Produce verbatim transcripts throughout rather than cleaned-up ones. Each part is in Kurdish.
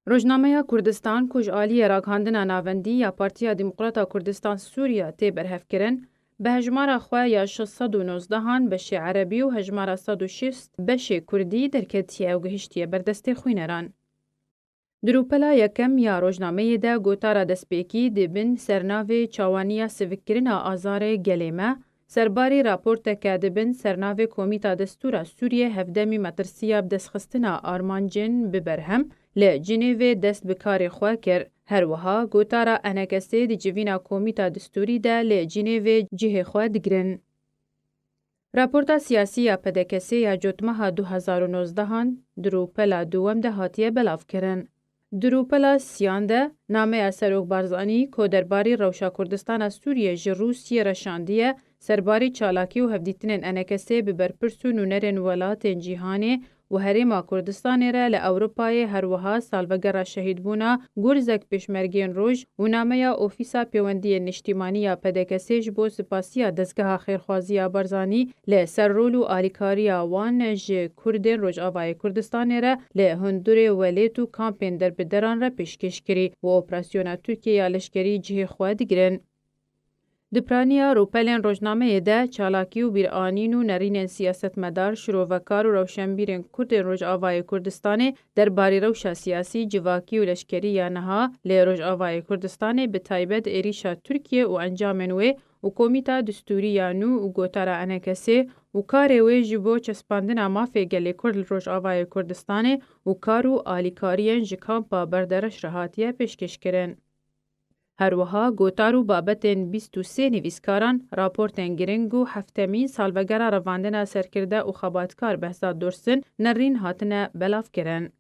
Rojnameya Kurdistan ku ji aliyê Raghandina Navendî ya Partiya Demokrata Kurdistan Sûriye tê berhevkirin, bi hejmara xwe ya şeş sed û nozdehan beşê erebî û hejmara sed û şêst beşê kurdî derketiye û gihiştiye ber destê xwîneran. Di rûpela yekem ya rojnameyê de gotara destpêkî di bin sernavê Çawaniya sivikkirina azarê gelê me, serbarî raporteke di bin sernavê Komîta Destûra Sûriyê hevdemî metirsiya bidestxistina armancên bi berhem li Cinêvê dest bi karê xwe kir. Her wiha gotara Enekesê di civîna Komîta Destûrî de li Cinêvê cihê xwe digirin. Raporta siyasî ya P D K S'ê ya cotmeha du hezar û nozdehan di rûpela duwem de hatiye belavkirin. Di rûpela siyan de nameya Serok Barzanî ku derbarî rewşa Kurdistana Sûriyê ji Rûsiyê re şandiye, serbarî çalakî û hevdîtinên Enekesê bi berpirs û nûnerên welatên cîhanê û Herêma Kurdistanê re li Ewropayê, her wiha salvegera şehîdbûna Gurzek Pêşmergeyên Roj û nameya Ofîsa Pêwendiyên Niştîmanî ya P D K S'ê ji bo sipasiya dezgeha xêrxwazî ya Barzanî li ser rol û alîkariya wan ji Kurdên Rojavayê Kurdistanê re li hundurê welêt û kampên derbideran re pêşkêş kirî û operasyona Tirkiyê ya leşkerî cihê xwe digirin. Di piraniya rûpelên rojnameyê de çalakî û bîranîn û nerînên siyasetmedar, şirovekar û rewşenbîrên Kurdên Rojavayê Kurdistanê derbarî rewşa siyasî, civakî û leşkerî ya niha li Rojavayê Kurdistanê, bi taybet êrîşa Tirkiyê û encamên wê û Komîta Distûrî ya nû û gotara Enekesê û karê wê ji bo çespandina mafê gelê Kurd li Rojavayê Kurdistanê û kar û alîkariyên ji kampa Berdereş re hatiye pêşkêşkirin. Her wiha gotar û babetên bîst û sê nivîskaran, raportên giring û heftemîn salvegera revandina serkirde û xebatkar Behzad Dursun nerîn hatine belavkirin.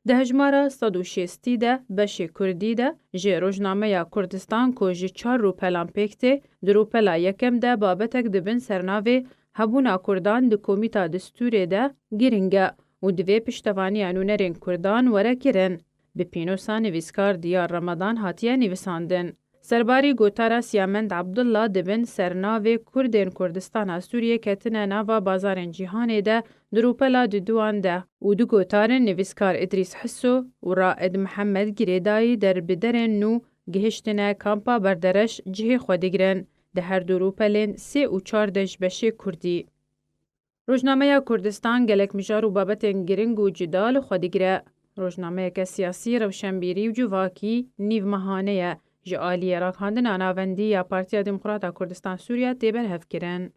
Di hejmara sed û şêstî de beşê kurdî de ji rojnameya Kurdistan ku ji çar rûpelan pêk tê, di rûpela yekem de babetek di bin sernavê hebûna kurdan di Komîta Distûrê de giring e û divê piştevaniya nûnerên kurdan were kirin. Bi pînosa nivîskar Diyar Remadan hatiye nivîsandin. Serbarî gotara Siyamend Abdullah di bin sernavê Kurdên Kurdistana Sûriyê ketine nava bazarên cîhanê de di rûpela duduwan de û du gotarin nivîskar Idrîs Hiso û Raed Mihemed girêdayî derbiderên nû gihiştine kampa Berdereş cihê xwe digirin. Di her du rûpelên sê û çar de ji beşê kurdî. Rojnameya Kurdistan gelek mijar û babetên giring û cuda li xwe digire. Rojnameyeke siyasî, rewşenbîrî û civakî nîvmehane ye. Ji aliyê Raghandina Navendî ya Partiya Demokrata Kurdistan Sûriye tê berhevkirin.